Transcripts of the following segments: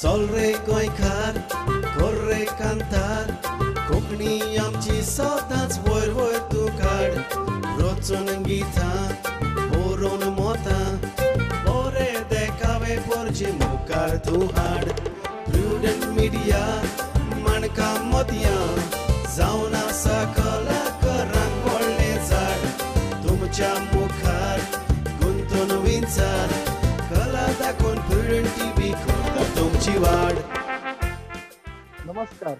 चल रे गोंयकार कर रे कांतार, कोंकणी आमची सदांच वयर वयर तूं काड। रचून गितां बरोवन मोतां, बरे देखावे पोरचे मुखार तूं हाड। प्रुडंट मिडिया माणकां मोतयां, जावन आसा कलाकारांक व्हडलें झाड। तुमच्या मुखार गुंतून विंचार, कला दाखोवन प्रुडंट टीव्ही करता तुमची वाड। नमस्कार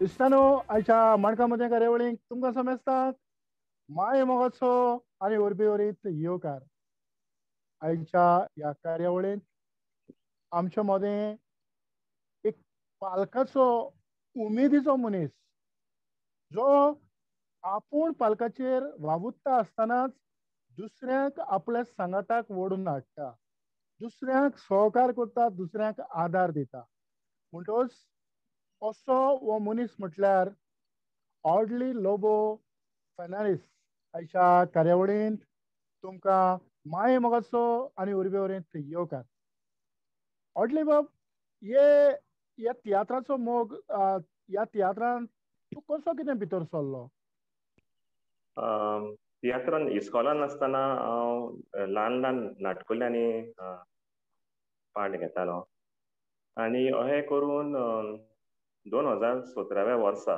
इश्टानो, आयच्या माणकां मोतयां कार्यावळीक तुमकां समेस्तांक माय मोगाचो आनी उर्बे वरीत येवकार। आयच्या ह्या कार्यावळींत आमच्या मदें एक पालकाचो उमेदीचो मनीस, जो आपूण पालकाचेर वावुरता आसतनाच दुसऱ्यांक आपल्या सांगाताक ओडून हाडटा, दुसऱ्यांक सहकार करता, दुसऱ्यांक आदार दिता। म्हणटकच असो हो मनीस म्हटल्यार ऑडली लोबो फर्नांडीस। आयच्या कार्यावळींत तुमकां माये मोगाचो आनी उर्बे वरीत येवकार। ऑडली बाब, हे तियात्राचो मोग, ह्या तियात्रान तूं कसो कितें भितर सरलो? तियात्रान इस्कॉलान आसतना हांव ल्हान ल्हान नाटकुल्यांनी पार्ट घेतालो आनी अशें करून 2017 वर्सा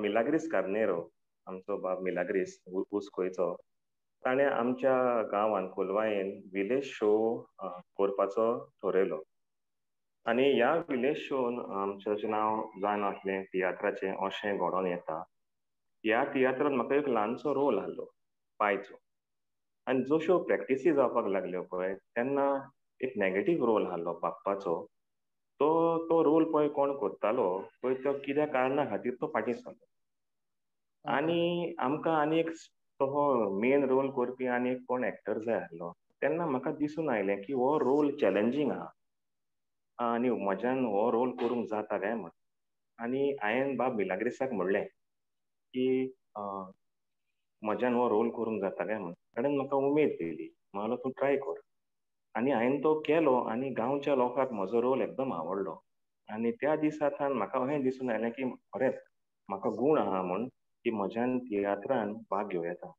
मिलाग्रीस कार्नेरो, आमचो बाब मिलाग्रीस उसकोयचो, ताणें आमच्या गांवान कोलवायेन विलेज शो करपाचो थरयलो आनी ह्या विलेज शोन आमचें नांव जावन आसलें तियात्राचें अशें घडोवन येता। ह्या तियात्रान म्हाका एक ल्हानसो रोल आहलो पायचो आनी जश्यो प्रॅक्टिसी जावपाक लागल्यो पळय तेन्ना एक नॅगेटीव रोल आहलो बाप्पाचो। तो रोल पळय कोण करतालो पळय तो कित्या कारणा खातीर तो फाटीं सरलो आनी आमकां आनी एक तो मेन रोल करपी आनी एक कोण एक्टर जाय आहलो। तेन्ना म्हाका दिसून आयलें की हो रोल चॅलेंजींग आहा आनी म्हज्यान हो रोल करूंक जाता काय म्हण। आनी हांवें बाब मिलाग्रीसाक म्हणलें की म्हज्यान हो रोल करूंक जाता काय म्हण। ताणें म्हाका उमेद दिली, म्हणलो तूं ट्राय कर आनी हांवें तो केलो आनी गांवच्या लोकांक म्हजो रोल एकदम आवडलो आनी त्या दिसा सावन म्हाका अशें दिसून आयलें की खरेंच म्हाका गूण आहा म्हूण की म्हज्यान तियात्रान भाग घेवं येता।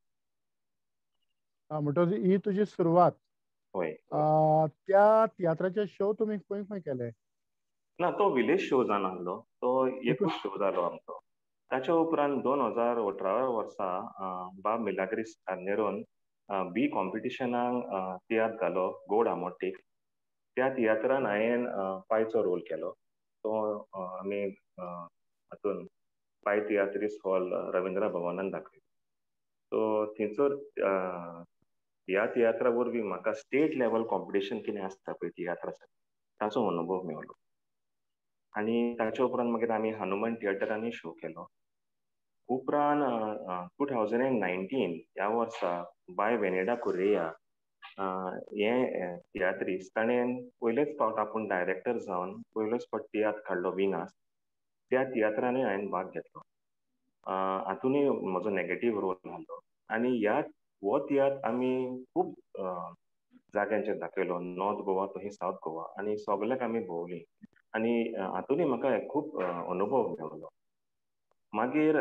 म्हणटकच ही तुजी सुरवात? हय। त्या तियात्राचे शो तुमी खंय खंय केले? ना, तो विलेज शो जावन आहलो, तो एकूच शो जालो आमचो। ताच्या उपरांत 2018 वर्सा बाब मिलाग्रीस कार्नेरोन बी कॉम्पिटिशनाक तियात्र घालो गोड आमोटीक। त्या तियात्रान हांवें पायचो रोल केलो। तो आमी हातून पाय तियात्रीस हॉल रविंद्र भवनान दाखयलो। सो थंयसर ह्या तियात्रा वरवीं म्हाका स्टेट लेवल कॉम्पिटिशन कितें आसता पळय तियात्राचो ताचो अनुभव मेवलो आनी ताच्या उपरांत मागीर आमी हनुमान थिएटरांनी शो केलो। उपरांत 2019 ह्या वर्सा बाय वेनेडा कुर्रेया हे तियात्रीस, ताणें पयलेच फावट आपूण डायरेक्टर जावन पयलोच फावट तियात्र काडलो विनास। त्या तियात्रानूय हांवें भाग घेतलो, हातूनय म्हजो नॅगेटीव रोल आहलो आनी ह्या हो तियात्र आमी खूब जाग्यांचेर दाखयलो, नॉर्थ गोवा तशें सावथ गोवा आनी सगल्याक आमी भोंवली आनी हातूनय म्हाका खूब अनुभव मेवलो। मागीर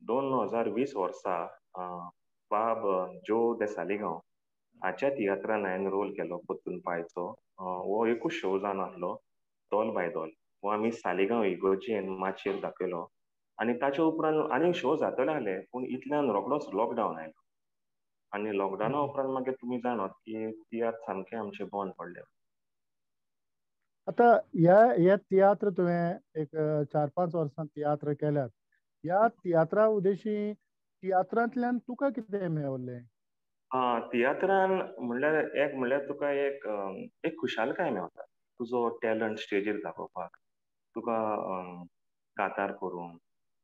2020 वर्सा बाब जो दे सालिगांव हाच्या तियात्रान हांवें रोल केलो परतून पायचो। हो एकूच शो जावन आहलो दोल बाय दोल, हो आमी सालिगांव इगोर्जेन माचयेर दाखयलो आनी ताच्या उपरांत आनीक शो जातले आहले पूण इतल्यान रोखडोच लॉकडावन आयलो आनी लॉकडावना उपरांत मागीर तुमी जाणत की तियात्र सामके आमचे बंद पडले। आतां ह्या तियात्र तुवें एक 4-5 वर्सां तियात्र केल्यात, ह्या तियात्रा उद्देशी तियात्रांतल्यान तुका कितें मेवलें? तियात्रान म्हणल्यार एक म्हणल्यार तुका एक एक खुशालकाय मेवता, तुजो टॅलंट स्टेजीर दाखोवपाक, तुका कातार करूंक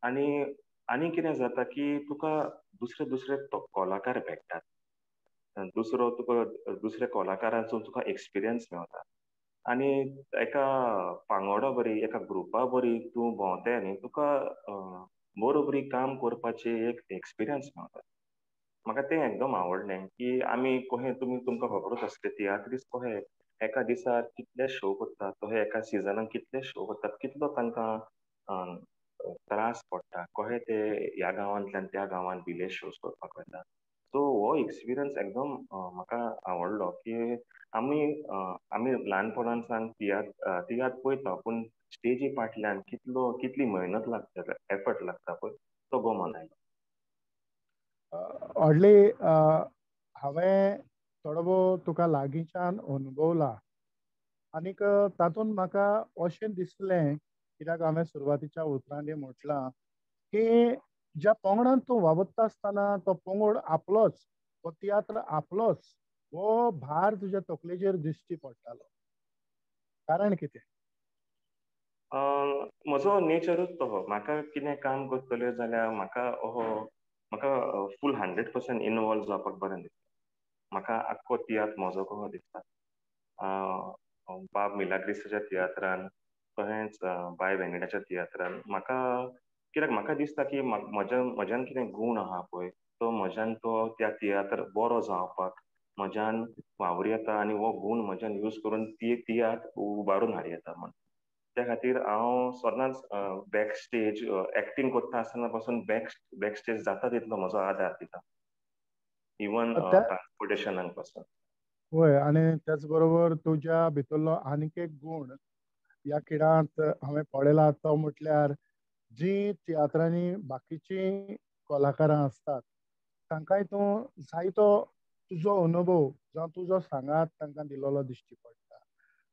आनी आनी कितें जाता की तुका दुसरे दुसरे कलाकार भेट्टात, दुसरो तुका दुसऱ्या कलाकारांचो तुका एक्सपिरियन्स मेवता आनी एका पांगोडा बरी एका ग्रुपा बरी तूं भोंवताय न्ही, तुका बरोबरी काम करपाची एक एक्सपिरियन्स मेवता। म्हाका तें एकदम आवडलें की आमी कशें तुमी तुमकां खबरूच आसलें तियात्रीस कशें एका दिसा कितले शो करतात, तो एका सिजनाक कितले शो करतात, कितलो तांकां त्रास पडटा, कशे ते ह्या गांवांतल्यान त्या गांवांत विलेज शोज करपाक वता. सो हो एक्सपिरियन्स एकदम म्हाका आवडलो की आमी आमी ल्हानपणान सावन तियात्र तियात्र पळयता, पूण स्टेजी फाटल्यान कितलो कितली मेहनत लागता, एफर्ट लागता पळय, तो गोमान आयलो. ऑडली हांवें थोडो भोव तुका लागींच्यान अनुभवला आनीक तातूंत म्हाका अशें दिसलें, कित्याक हांवें सुरवातीच्या उतरांनी म्हटलां की ज्या पंगडान तूं वावुरता आसतना तो पंगड आपलोच, तो तियात्र आपलोच, हो भार तुज्या तकलेचेर दिश्टी पडटालो. कारण कितें? म्हजो नेचरूच तो. म्हाका कितें काम करतलें जाल्यार म्हाका अहो म्हाका फूल 100% इनवॉल्व जावपाक बरें दिसता. म्हाका आख्खो तियात्र म्हजो कसो दिसता. बाब मिलाग्रिसाच्या तियात्रान, तशेंच बाय वेनिडाच्या तियात्रान म्हाका, कित्याक म्हाका दिसता की म्हज्या म्हज्यान कितें गूण आहा पळय, तो म्हज्यान तो त्या तियात्र बरो जावपाक म्हज्यान वावर येता आनी हो गूण म्हज्यान यूज करून ती तियात्र उबारून हाड येता म्हण. त्या खातीर हांव सदांच बॅक स्टेज एक्टींग करता आसतना पासून बॅक स्टेज जाता तितलो म्हजो आदार दिता, इवन ट्रान्सपोर्टेशनाक पासून. वय, आनी त्याच बरोबर तुज्या भितरलो आनीक एक गूण ह्या खिणांत हांवें पळयला, तो म्हटल्यार जी तियात्रांनी बाकीची कलाकारां आसतात तांकांय तूं जायतो तुजो अनुभव जावं तुजो सांगात तांकां दिलेलो दिश्टी पडटा.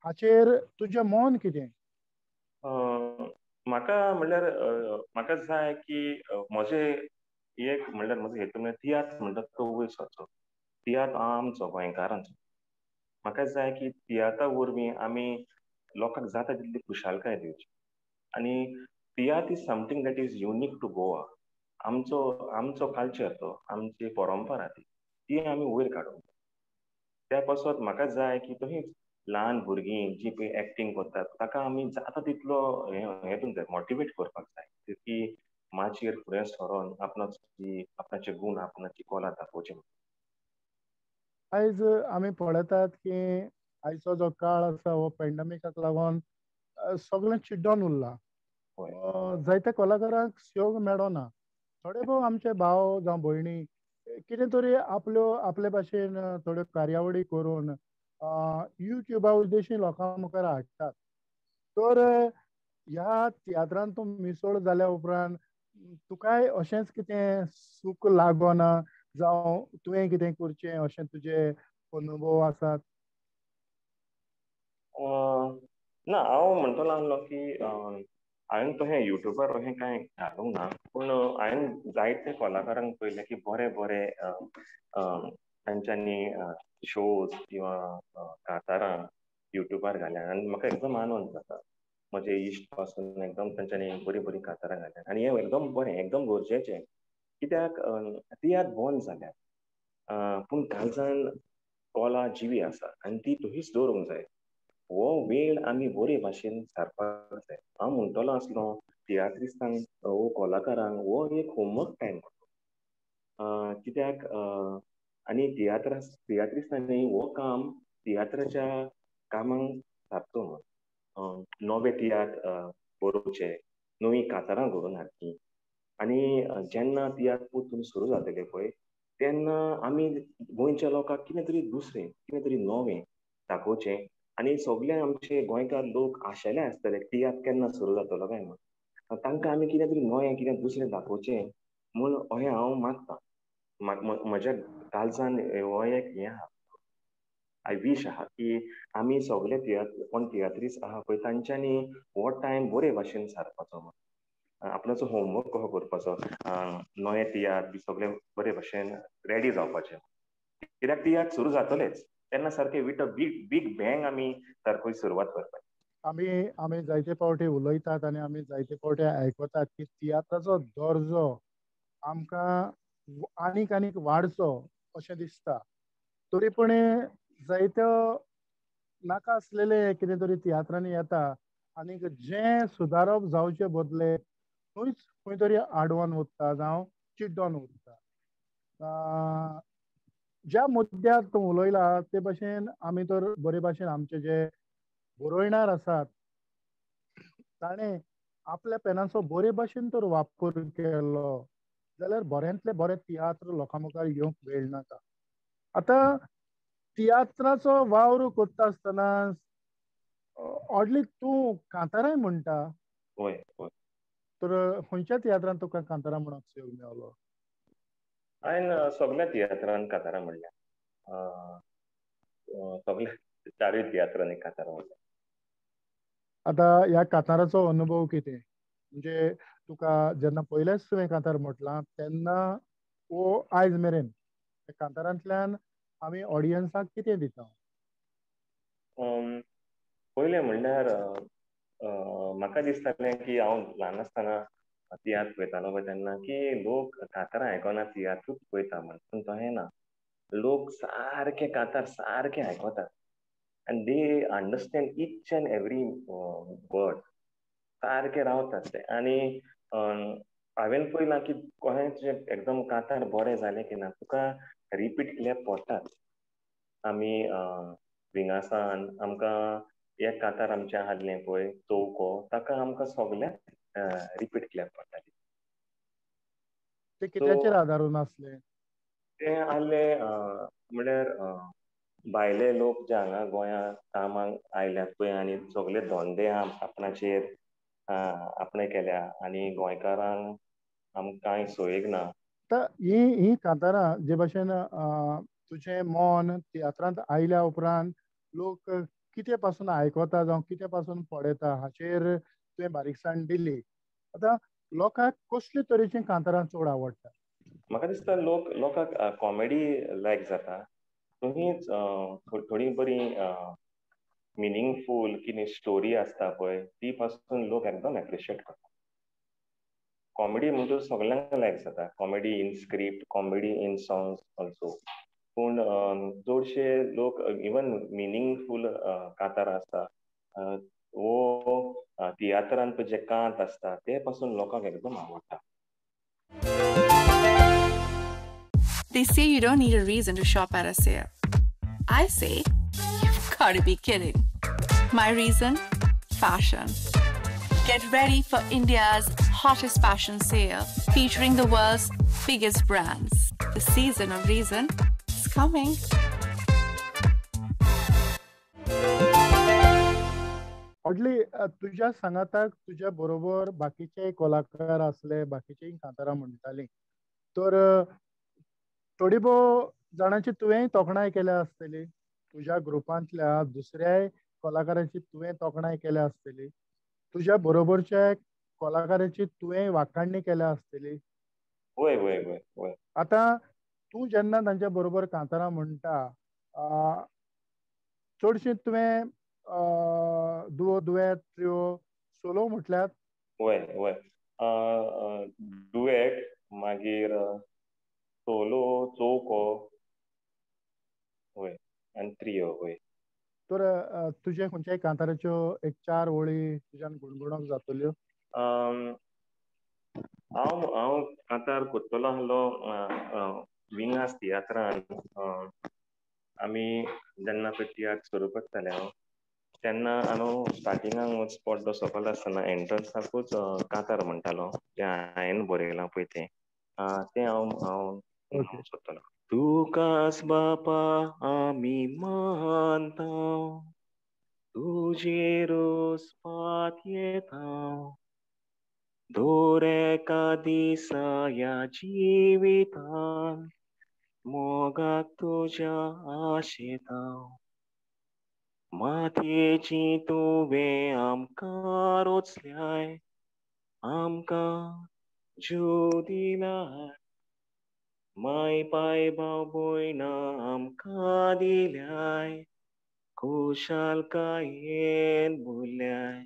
हाचेर तुजें मन कितें? म्हाका म्हणल्यार म्हाका जाय की म्हजे एक म्हणल्यार म्हजो हेतू म्हणल्यार तियात्र म्हणटात तो वयर सरचो. तियात्र आमचो गोंयकारांचो. म्हाका जाय की तियात्रा वरवीं आमी लोकांक जाता तितली खुशालकाय दिवची. आनी तियात्र is something that is unique to Goa. आमचो आमचो कल्चर तो, आमची परंपरा ती, ती आमी वयर काडूंक जाय. त्या पासत म्हाका जाय की तशींच ल्हान भुरगीं जी पळय एक्टींग करतात ताका आमी जाता तितलो हें दिवंक जाय, मोटिवेट करपाक जाय की माचयेर फुडें सरोन आपणाची आपणाचे गूण आपणाची कला दाखोवची. आयज आमी पळयतात की आयचो जो काळ आसा हो पॅन्डेमिकाक लागून सगळें चिड्डोन उरलां. जायत्या कलाकारांक शो मेळना. थोडे भोव आमचे भाव जावं भयणी कितें तरी आपल्यो आपले भाशेन थोड्यो कार्यावळी करून युट्युबा उद्देशी लोकां मुखार हाडटात. तर ह्या तियात्रान तूं मिसळ जाल्या उपरांत तुकाय अशेंच कितें सूख लागना जावं तुवें कितें करचें अशें तुजे अनुभव आसात? ना, हांव म्हणटलो आसलो की हांवें तशें युट्युबार अशें कांय घालूंक ना, पूण हांवें जायते कलाकारांक पळयलें की बरे बरे तांच्यांनी शोज किंवा कांतारां युट्युबार घाल्या आनी म्हाका एकदम आनंद जाता. म्हजे इश्ट पासून एकदम तांच्यांनी बरीं बरीं कांतारां घाल्या आनी हें एकदम बरें, एकदम गरजेचें. कित्याक तियात्र बंद जाल्यात पूण काळजान कला जिवी आसा आनी ती तशीच दवरूंक जाय. हो वेळ आमी बरे भाशेन सारपाक जाय. हांव म्हणटलो आसलो तियात्रिस्तांक वो कलाकारांक हो एक होमवर्क टायम कसो. कित्याक आनी तियात्रिस्तांनी हो काम तियात्राच्या कामांक सारचो म्हण नवे तियात्र बरोवचे, नवीं कांतारां घडोवन हाडचीं आनी जेन्ना तियात्र परतून सुरू जातले पळय तेन्ना आमी गोंयच्या लोकांक कितें तरी दुसरें, कितें तरी नवें दाखोवचें आनी सगळे आमचे गोंयकार लोक आशेले आसतले तियात्र केन्ना सुरू जातलो काय म्हूण. तांकां आमी कितें तरी नवें, कितें दुसरें दाखोवचें म्हूण अशें हांव मागतां. म्हज्या काळजान हो एक हें आहा, I wish आहा की आमी सगळे तियात्र कोण तियात्रिस्ट आहा पळय तांच्यांनी हो टायम बरे भाशेन सारपाचो म्हूण, आपणाचो होमवर्क कसो करपाचो, नवे तियात्र बी सगळे बरे भाशेन रेडी जावपाचे. कित्याक तियात्र सुरू जातलेच तेन्ना सारके with a big big bang आमी सारको सुरवात करपाची. आमी आमी जायते फावटी उलयतात आनी आमी जायते फावटी आयकतात की तियात्राचो दर्जो आमकां आनीक आनीक वाडचो अशें दिसता. तरी पूण जायत्यो नाका आसलेले कितें तरी तियात्रांनी येता आनीक जें सुदारप जावचे बदले थंयच खंय तरी आडवान उरता जावं चिड्डोन उरता. ज्या मुद्द्यार तूं उलयला ते भाशेन आमी तर बरे भाशेन आमचे जे बरयणार आसात ताणें आपल्या पेनाचो बरे भाशेन तर वापर केलो जाल्यार बऱ्यांतले बरे तियात्र लोकां मुखार येवंक वेळ नाका. आतां तियात्राचो वावर करता आसतना ऑडली तूं कांताराय म्हणटा. हय हय. तर खंयच्या तियात्रान तुका कांतारां म्हणूंक संयोग मेवलो? हांवें सगल्या तियात्रान कांतारां म्हणल्या, सगल्या चारूय तियात्रांनी कांतारां म्हणल्या. आतां ह्या कांताराचो अनुभव कितें, म्हणजे तुका जेन्ना पयलेंच तुवें कांतार म्हटलां तेन्ना वो आयज मेरेन कांतारांतल्यान आमी ऑडियन्साक कितें दिता? पयलें म्हणल्यार म्हाका दिसतालें की हांव ल्हान आसतना तियात्र पळयतालो पळय तेन्ना की लोक कांतारां आयकना तियात्रूच पळयता म्हण, पूण तशें ना. लोक सारके कांतार सारके आयकतात आनी they understand each and every word, सारके रावतात ते. आनी हांवें पळयलां की कोणें तुजें एकदम कांतार बरें जालें की ना तुका रिपीट क्लॅप पडटात. आमी विंगासान आमकां एक कांतार आमचें आहलें पळय चौको, ताका आमकां सगळ्यांक रिपीट क्लॅप पडटाली. ते कित्याचेर आदारून आसलें? तें आहलें म्हळ्यार भायले लोक जे हांगा गोंयांत कामाक आयल्यात पळय आनी सगळे धंदे आपणाचेर आपणे केल्या आनी गोंयकारांक आमकां कांय सोयीक ना. आतां ही ही कांतारां जे भाशेन तुजें मन तियात्रांत आयल्या उपरांत लोक कितें पासून आयकता जावं कितें पासून पळयता हाचेर तुवें बारीकसाण दिली. आतां लोकांक कसले तरेचीं कांतारां चड आवडटा? म्हाका दिसता लोकांक कॉमेडी लायक जाता, तुमीच थोडी बरी मिनींगफूल कितें स्टोरी आसता पळय ती पासून लोक एकदम एप्रिशिएट करता. कॉमेडी म्हणटूच सगल्यांक लायक जाता, comedy in script, comedy in songs also. पूण चडशे लोक इवन मिनींगफूल कांतार आसता वो तियात्रान जे कांत आसता ते पासून लोकांक एकदम आवडटा. They say you don't need a reason to shop at a sale. I say, you've got to be kidding. My reason? Fashion. Get ready for India's hottest fashion sale featuring the world's biggest brands. The season of reason is coming. Audley, तुझ्या सांगाताक तुझ्या बरोबर बाकीचे कलाकार असले, बाकीचे कांतारां म्हणटाली, तर थोडी भोव जाणांची तुवेंय तोखणाय केल्या आसतली, तुज्या ग्रुपांतल्या दुसऱ्याय कलाकारांची तुवें तोखणाय केल्या आसतली, तुज्या बरोबरच्या कलाकारांची तुवें वाखाणणी केल्या आसतली. वय वय वय वय. आतां तूं जेन्ना तांच्या बरोबर कांतारां म्हणटा चडशीं तुवें दुओ, दुएट, ट्रिओ, सोलो म्हटल्यार? वय वय, डुएट, मागीर सोलो, चौको, वय, आनी त्रियो. वय. तर तुजे खंयच्याय कांताराच्यो एक चार ओळी तुज्यान गुणगुणोंक जातल्यो? हांव हांव कांतार कोत्तलो आहलो विंगास तियात्रान. आमी जेन्ना पळय तियात्र सुरू करताले हांव तेन्ना हांव स्टार्टिंगाक स्पॉट सकयल आसतना एंट्रन्साकूच कांतार म्हणटालो, जें हांवें बरयलां पळय तें, तें हांव हांव सोदतलो. तुकाच बापा आमी मानता, तुजेरूच पातयेता, दर एका दिसा ह्या जिवितान मोगाक तुज्या आशेता, मातयेची तुवें आमकां रोचल्याय, आमकां जीव दिलाय, माय पाय भाव भयणां आमकां दिल्याय, खुशालकायेन भरल्याय,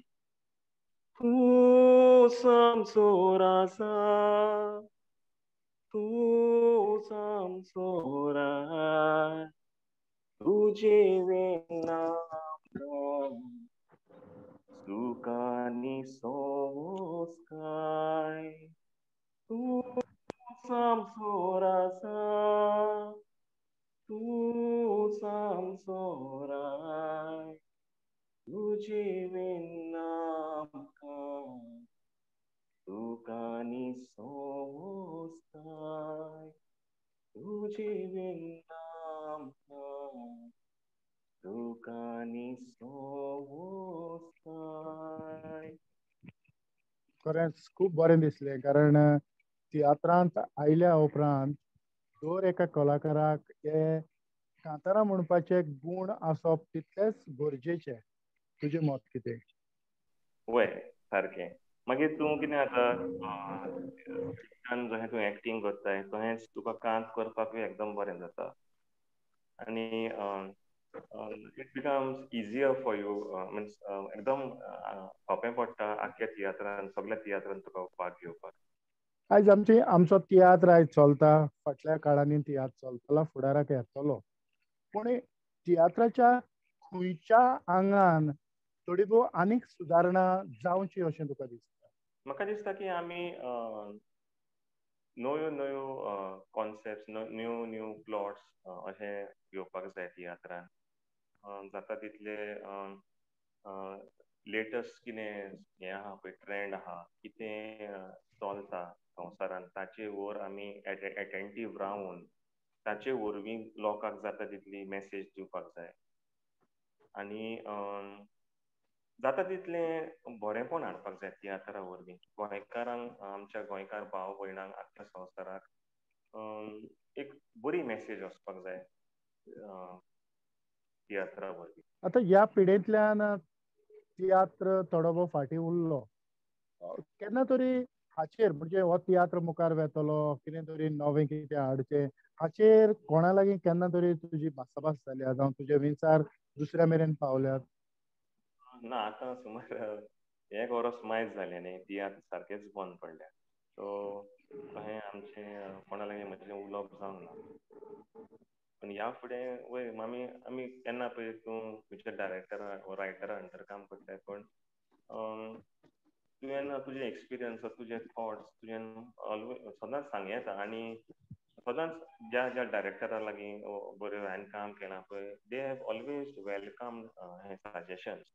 तूं आमचो राजा, तूं आमचो राय, तुजे विना सुखानी सोंसकाय, तूं आमचो राजा, तूंच आमचो राय, तुजी विना आमकां तुका न्ही सोंसताय, तुजी विना आमकां तुका न्ही सोंसताय. खरेंच खूब बरें दिसलें, कारण तियात्रांत आयल्या उपरांत दर एका कलाकाराक हे कांतारां म्हणपाचे गूण आसप तितलेच गरजेचे. तुजें मत कितें? वय सारकें. मागीर तूं कितें जाता, जशें तूं एक्टींग करताय तशेंच तुका कांत करपाकूय एकदम बरें जाता आनी it becomes easier for you, means एकदम सोंपें पडटा आख्ख्या तियात्रान, सगळ्या तियात्रान तुका भाग घेवपाक. आयज आमचो तियात्र आयज चलता, फाटल्या काळांनी तियात्र चलतलो, फुडाराक येतलो, पूण तियात्राच्या खंयच्या आंगान थोडी भोव आनीक सुदारणा जावची अशें तुका दिसता? म्हाका दिसता की आमी नव्यो नव्यो कॉन्सेप्ट, न्यू न्यू प्लॉट्स अशें घेवपाक जाय तियात्रान. जाता तितले लेटस्ट कितें हें आहा पळय, ट्रेंड आहा, कितें चलता संवसारान ताचे वर आमी एटेंटीव रावन ताचे वरवीं लोकांक जाता तितली मॅसेज दिवपाक जाय आनी जाता तितलें बरेंपण हाडपाक जाय तियात्रा वरवीं गोंयकारांक, आमच्या गोंयकार भाव भयणांक, आख्ख्या संवसाराक एक बरी मॅसेज वचपाक जाय तियात्रा वरवीं. आतां ह्या पिढेंतल्यान तियात्र थोडो भोव फाटीं उरलो, केन्ना तरी हाचेर म्हणजे हो तियात्र मुखार वेतलो, कितें तरी नवें कितें हाडचें, हाचेर कोणा लागीं केन्ना तरी तुजी भासाभास जाल्या जावं तुजे विचार दुसऱ्या मेरेन पावल्यात? ना, आतां सुमार एक वरस मायज जालें न्ही, तियात्र सारकेच बंद पडल्या, सो अशें आमचें कोणा लागीं म्हजें उलोवप जावंक ना. पूण ह्या फुडें वय आमी आमी केन्ना पळय तूं खंयच्या डायरेक्टरा वा रायटरा अंडर काम करताय, पूण तुवें तुजे एक्सपिरियन्स, तुजे थॉट्स तुवें ऑलवेज सदांच सांग येता आनी सदांच ज्या ज्या डायरेक्टरा लागीं बऱ्यो हांवें काम केलां पळय, they have always welcome हे सजेशन्स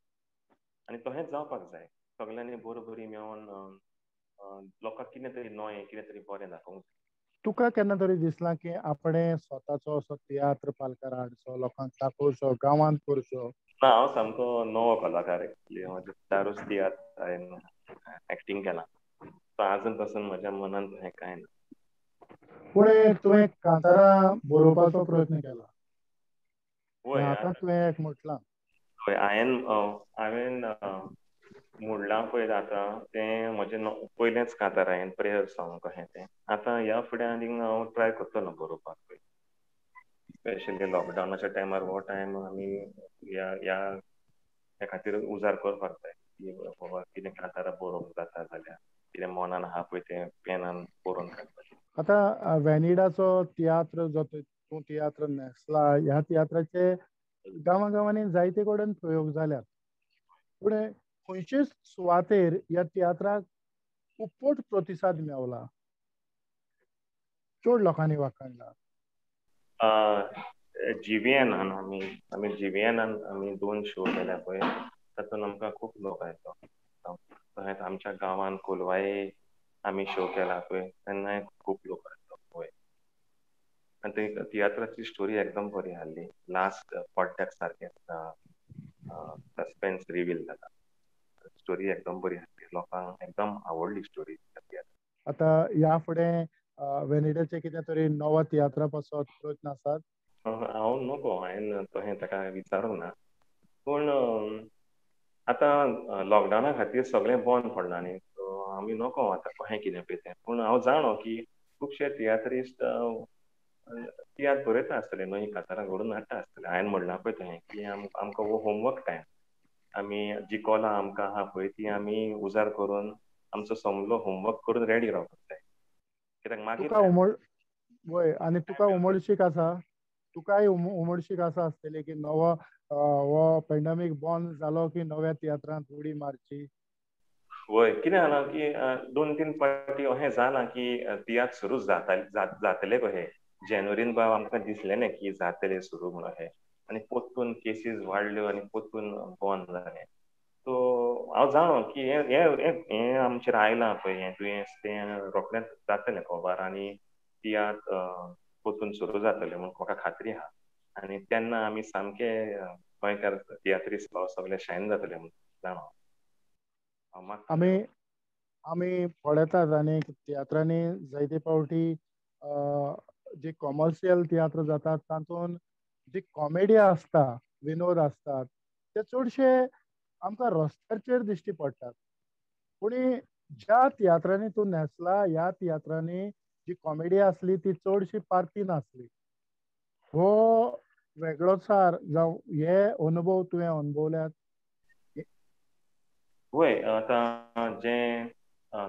आनी तशेंच जावपाक जाय. सगल्यांनी बरोबरी मेळोन लोकांक कितें तरी नवें, कितें तरी बरें दाखोवंक जाय. तुका केन्ना तरी दिसलां की आपणें स्वताचो असो तियात्र पालकार हाडचो, लोकांक दाखोवचो, गांवांत करचो? ना, हांव सामको नवो कलाकार एक्चुली. म्हजे चारूच तियात्र हांवें एक्टींग केलां, सो आजून पासून म्हज्या मनांत हें कांय ना. पूण तुवें कांतारां बरोवपाचो प्रयत्न केला? वय, आतां तुवें एक म्हटलां. हय, हांवें म्हणलां पळय आतां तें म्हजें पयलेंच कांतार हांवें प्रेयर सॉंग कशें तें. आतां ह्या फुडें आनीक हांव ट्राय करतलो बरोवपाक पळय, स्पेशली लॉकडावनाच्या टायमार हो टायम आमी ह्या ह्या खातीर उजार करपाक जाय की बाबा कितें कांतारां बरोवंक जाता जाल्यार कितें मनान आहा पळय तें पेनान बरोवन काडपाचें. आतां वेनिडाचो तियात्र जो तूं तियात्र न्हेसला, ह्या तियात्राचे गांवां गांवांनी जायते कडेन प्रयोग जाल्यात, पूण खंयचेच सुवातेर ह्या तियात्राक उपट प्रतिसाद मेवला, चड लोकांनी वाखाणला? जीव्हीएनान आमी जीव्हीएनान आमी 2 शो केल्या पळय, तातूंत आमकां खूब लोक आयलो. तशेंच आमच्या गांवांत कोलवाये आमी शो केला पळय, तेन्नाय खूब लोक आयलो. पळय, आनी ते तियात्राची स्टोरी एकदम बरी आहली, लास्ट पड्ड्याक सारकें सस्पेन्स रिवील जाता, स्टोरी एकदम बरी आहली, लोकांक एकदम आवडली स्टोरी. आतां ह्या फुडें वेनिडाचे कितें तरी नवो तियात्रा पासत प्रयत्न आसात? हांव नको, हांवें तशें ताका विचारूंक ना, पूण आतां लॉकडावना खातीर सगळें बंद पडलां न्ही, सो आमी नको आतां कशें कितें पळय तें. पूण हांव जाणो की खुबशे तियात्रिस्ट तियात्र बरयता आसतले, नवीं कांतारां घडोवन हाडटा आसतले. हांवें म्हणलां पळय तुवें की आमकां हो होमवर्क टायम, आमी जी कॉलां आमकां आहा पळय ती आमी उजार करून आमचो समलो होमवर्क करून रेडी रावपाक जाय. कित्याक मागीर वय, आनी तुका उमळशीक आसा, तुकाय उमळशीक आसा आसतली की नवो हो पेंडमीक बंद जालो की नव्या तियात्रांत उडी मारची? वय, कितें जालां की 2-3 पाटी अशें जालां की तियात्र सुरू जातले कशे, जानेवारीन बाब आमकां दिसलें ना की जातलें सुरू म्हणून हें, आनी परतून केसीस वाडल्यो आनी परतून बंद जालें. सो हांव जाणो की हें हें आमचेर आयलां पळय हें दुयेंस, तें रोखडेंच जातलें कवर आनी तियात्र परतून सुरू जातलें म्हूण म्हाका खात्री आहा. आनी तेन्ना आमी सामके गोंयकार तियात्रिस्ट भाव सगळे शायन जातले म्हूण जाणो. आमी आमी पळयतात आनी तियात्रांनी जायते फावटी जे कॉमर्शियल तियात्र जातात तातूंत जी कॉमेडी आसता, विनोद आसतात, ते चडशे आमकां रस्त्याचेर दिश्टी पडटात. पूण ज्या तियात्रांनी तूं न्हेसला ह्या तियात्रांनी जी कॉमेडी आसली ती चडशी पार्ती नासली. हो वेगळोचार जावं हे अनुभव तुवें अनुभवल्यात? वय, आतां जें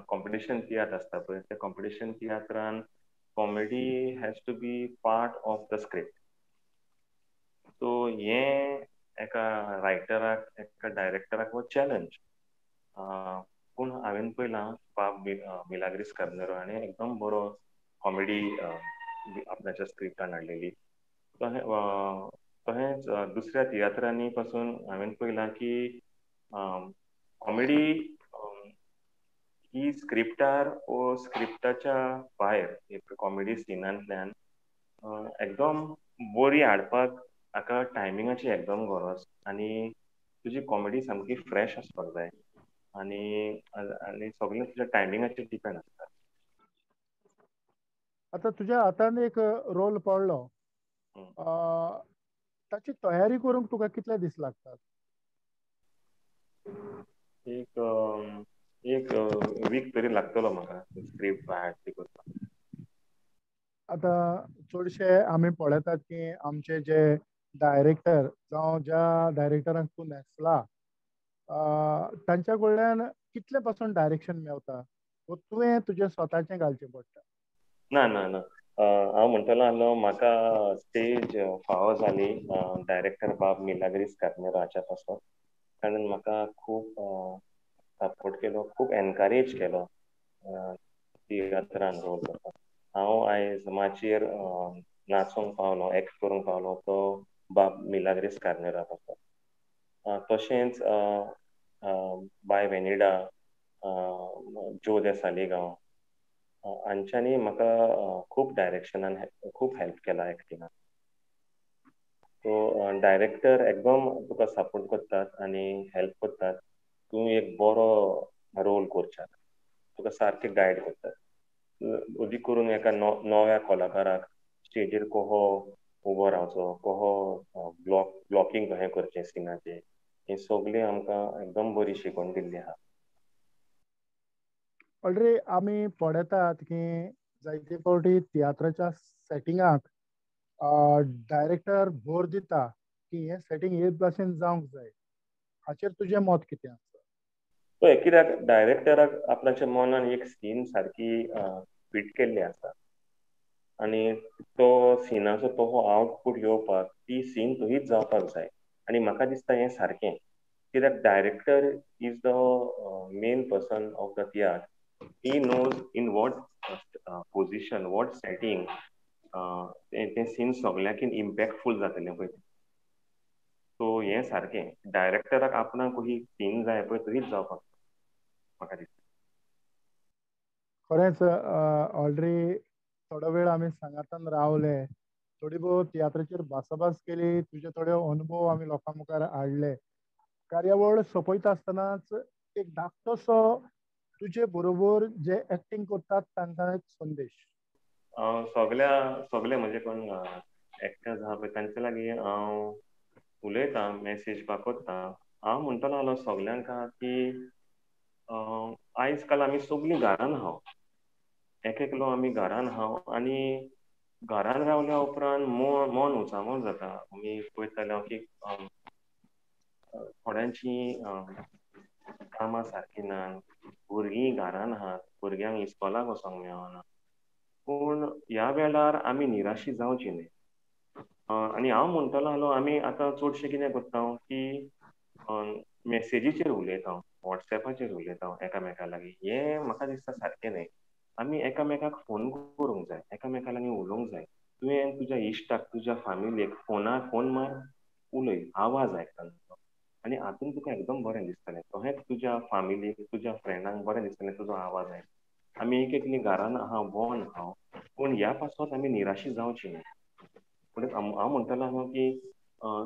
कॉम्पिटिशन तियात्र आसता पळय त्या competition तियात्रान comedy has to be part of the script. So हें एका रायटराक, एका डायरेक्टराक हो चॅलेंज. पूण हांवें पळयलां बाब मिलाग्रीस कार्नेरो हाणें एकदम बरो कॉमेडी आपणाच्या स्क्रिप्टान हाडलेली. तशेंच दुसऱ्या तियात्रांनी पासून हांवें पळयलां की कॉमेडी ही स्क्रिप्टार वो स्क्रिप्टाच्या भायर एक कॉमेडी सिनांतल्यान एकदम बरी हाडपाक हाका टायमिंगाची एकदम गरज, आनी तुजी कॉमेडी सामकी फ्रेश आसपाक जाय आनी आनी सगळें तुज्या टायमिंगाचेर डिपेंड आसता. आतां तुज्या हातान एक रोल पडलो, ताची तयारी करूंक तुका कितले दीस लागतात? एक एक वीक तरी लागतलो म्हाका स्क्रिप्ट भायर ती करपाक. आतां चडशे आमी पळयतात की आमचे जे डायरेक्टर जावं ज्या डायरेक्टरांक तूं न्हेसला तांच्या कडल्यान कितले पासून डायरेक्शन मेवता, तुवें तुजें स्वताचें घालचें पडटा? ना ना ना, हांव म्हणटलो आसलो म्हाका स्टेज फावो जाली डायरेक्टर बाब मिलाग्रीस कार्नेरो हाच्या पासून, कारण म्हाका खूब सपोर्ट केलो, खूब एनकरेज केलो तियात्रान रोल करपाक. हांव आयज माचयेर नाचूंक पावलो, एक्ट करूंक पावलो तो बाब मिलाग्रीस कार्नेरा पासून. तशेंच बाय वेनिडा, जो दे सालिगांव हांच्यांनी म्हाका खूब डायरेक्शनान खूब हेल्प केला एक्टिंगान. सो डायरेक्टर एकदम तुका सपोर्ट करतात आनी हेल्प करतात तूं एक बरो रोल करच्याक, तुका सारकें गायड करतात. अदीक करून एका नव्या कलाकाराक स्टेजीर कसो उबो रावचो, कसो ब्लॉकींग कशें करचें सिनाचें, हें सगळें आमकां एकदम बरी शिकवण दिल्ली आहा. ऑलरेडी आमी पळयतात की जायते फावटी तियात्राच्या सेटिंगाक डायरेक्टर भर दिता की हें सेटींग हे भाशेन जावंक जाय, हाचेर तुजें मत कितें आसा? पळय, कित्याक डायरेक्टराक आपल्याच्या मनान एक सीन सारकी फिट केल्ली आसा आनी तो सिनाचो तो आवटपूट येवपाक ती सीन थंयच जावपाक जाय, आनी म्हाका दिसता हें सारकें, कित्याक director is the main person of the tiatr. He knows in what position, what setting तें सीन सगळ्याकीन इम्पॅक्टफूल जातलें पळय. सो हें सारकें डायरेक्टराक आपणाक ही सीन जाय पळय थंयच जावपाक म्हाका दिसता. खरेंच ऑलरेडी थोडो वेळ आमी सांगातान रावले, थोडी भोव तियात्राचेर भासाभास केली, तुजे थोडे अनुभव आमी लोकां मुखार हाडले. कार्यावळ सोंपयता आसतनाच एक धाकटोसो तुजे बरोबर जे एक्टींग करतात तांकां एक संदेश. सगल्या सगळे म्हणजे कोण एक्टर्स आहा पळय तांचे लागीं हांव उलयतां, मॅसेज पाकोता. हांव म्हणटलो आसलो सगल्यांक की आयज काल आमी सगळीं घरान आहा, एक एकलो आमी घरान आहा आनी घरान रावल्या उपरांत मन उचामळ जाता. आमी पळयताले की थोड्यांची कामां सारकीं ना, भुरगीं घरान आहात, भुरग्यांक इस्कॉलाक वचोंक मेळना. पूण ह्या वेळार आमी निराशी जावची न्हय. आनी हांव म्हणटलो आसलो आमी आतां चडशें कितें करता की मॅसेजीचेर उलयता, वॉट्सॅपाचेर उलयता एकामेका लागीं. हें म्हाका दिसता सारकें न्हय. आमी एकामेकाक फोन करूंक जाय, एकामेका लागीं उलोवंक जाय, तुवें तुज्या इश्टाक, तुज्या फामिलीक फोनार फोन मार, उलय, आवाज आयक तांचो आनी हातून तुका एकदम बरें दिसतलें. तशेंच तुज्या फामिलीक, तुज्या फ्रेंडांक बरें दिसतलें तुजो आवाज आयक. आमी एक एकलीं घरान आहा, बोन आहा, पूण ह्या पासत आमी निराशी जावची न्हय. पूण हांव म्हणटलो आहा की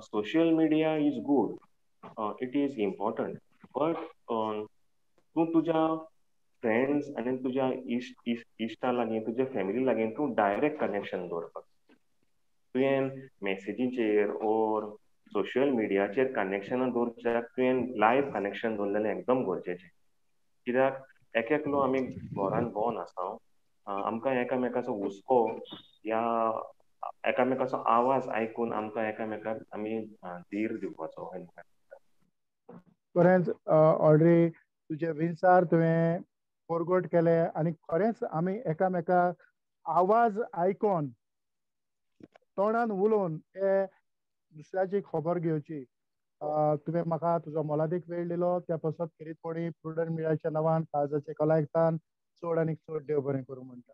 social media is good, it is important, but तूं तुज्या फ्रेंड्स आनी तुज्या इश्टा लागीं, तुज्या फॅमिली लागीं तूं डायरेक्ट कनेक्शन दवरपाक. तुवें मॅसेजीचेर ओर सोशल मिडियाचेर कनेक्शनां दवरच्याक तुवें लायव्ह कनेक्शन दवरलेलें एकदम गरजेचें. कित्याक एक एकलो आमी घरान भोंवन आसा, आमकां एकामेकाचो हुस्को या एकामेकाचो आवाज आयकून आमकां एकामेकाक आमी धीर दिवपाचो. खरेंच ऑलरेडी तुजे विचार तुवें परगट केले आनी खरेंच आमी एकामेकाक आवाज आयकोन तोंडान उलोवन हे दुसऱ्याची खबर घेवची. तुवें म्हाका तुजो मोलादीक वेळ दिलो त्या पासत खेरीतपणी प्रुडंट मिडियाच्या नांवान काळजाचे कलायकतान चड आनी चड देव बरें करूं म्हणटा.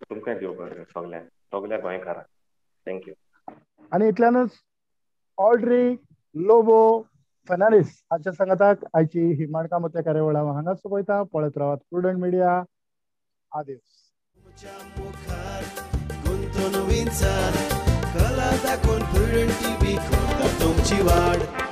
तुमकां देव बरें सगल्यांक, सगल्या गोंयकारांक. Thank you. आनी इतल्यानूच ऑड्री लोबो फर्नांडीस हाच्या सांगाताक आयची ही माणकां मोतया कार्यावळ हांव हांगाच सोंपयता. पळयत रावात प्रुडंट मिडिया. आदेस. कला दाखोवन प्रुडंट टीव्ही करता तुमची वाड.